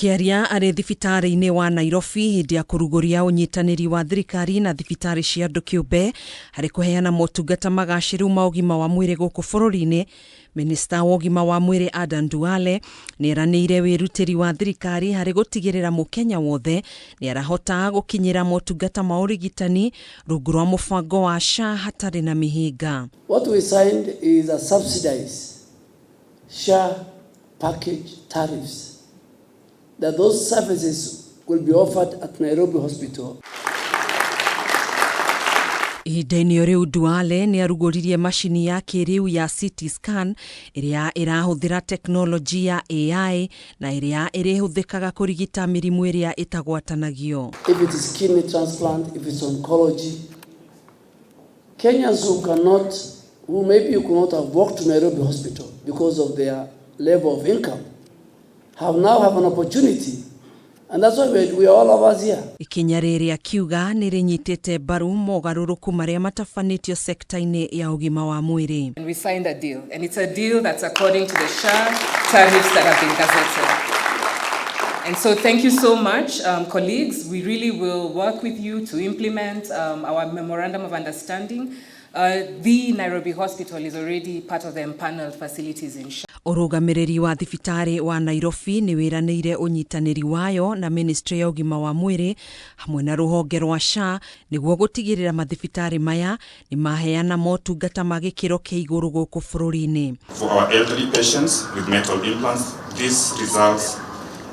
Akĩaria arĩ thibitarĩ-inĩ wa Nairobi hĩndĩ ya kũrugũria ũnyitanĩri wa thirikari na thibitarĩ cia andũ kĩũmbe harĩ kũheana motungata magacĩru ma ũgima wa mwĩrĩ gũkũ bũrũri-inĩ, Minista wa ũgima wa mwĩrĩ Adan Duale nĩ eranĩire wĩrutĩri wa thirikari harĩ gũtigĩrĩra mũkenya wothe nĩ arahota gũkinyĩra motungata ma ũrigitani rungu rwa mũbango wa SHA hatarĩ na mĩhĩnga. What we signed is a subsidized SHA package tariffs that those services will be offered at Nairobi Hospital. Ihinda-inĩ o rĩu Duale nĩ arugũririe macini ya kĩrĩu ya CT scan ĩrĩa ĩrahũthĩra tekinoronjĩ ya AI na ĩrĩa ĩrĩhũthĩkaga kũrigita mĩrimũ ĩrĩa ĩtagwatanagio. If it is kidney transplant, if it's oncology, Kenyans who cannot, who maybe could not have walked to Nairobi Hospital because of their level of income, have now have an opportunity and that's why we are all of us here. Ikinya rĩrĩ akiuga nĩ rĩnyitĩte mbaru mogarũrũku marĩa matabanĩtio sekta-inĩ ya ũgima wa mwĩrĩ. And we signed a deal, and it's a deal that's according to the SHA tariffs that have been gazetted. And so thank you so much, colleagues. We really will work with you to implement our memorandum of understanding. The Nairobi Hospital is already part of the empaneled facilities in SHA. Ũrũgamĩrĩri wa thibitarĩ wa Nairobi nĩ wĩranĩire ũnyitanĩri wayo na ministry ya ũgima wa mwĩrĩ hamwe na rũhonge rwa SHA nĩguo gũtigĩrĩra mathibitarĩ maya nĩ maheana motungata ma gĩkĩro kĩa igũrũ gũkũ bũrũri-inĩ. For our elderly patients with metal implants, this results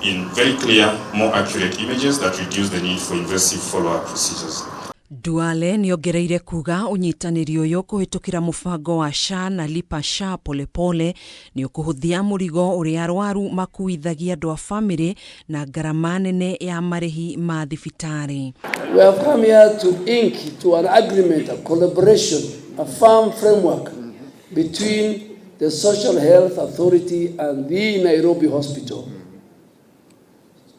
in very clear, more accurate images that reduce the need for invasive follow-up procedures. Duale nĩ ongereire kuga ũnyitanĩri ũyũ kũhĩtũkĩra mũbango wa SHA na Lipa SHA Polepole nĩ ũkũhũthia mũrigo ũrĩa arwaru makuithagia andũ a bamĩrĩ na ngarama nene ya marĩhi ma thibitarĩ. We have come here to ink to an agreement, a collaboration, a firm framework between the Social Health Authority and the Nairobi Hospital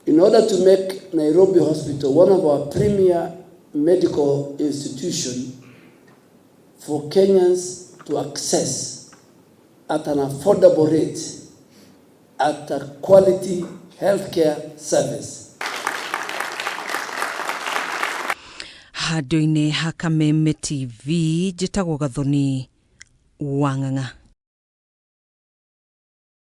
in order to make Nairobi Hospital one of our premier medical institutions for Kenyans to access at an affordable rate at a quality healthcare service. Handũ-inĩ ha Kameme TV, njĩtagwo Gathoni Wang'ang'a.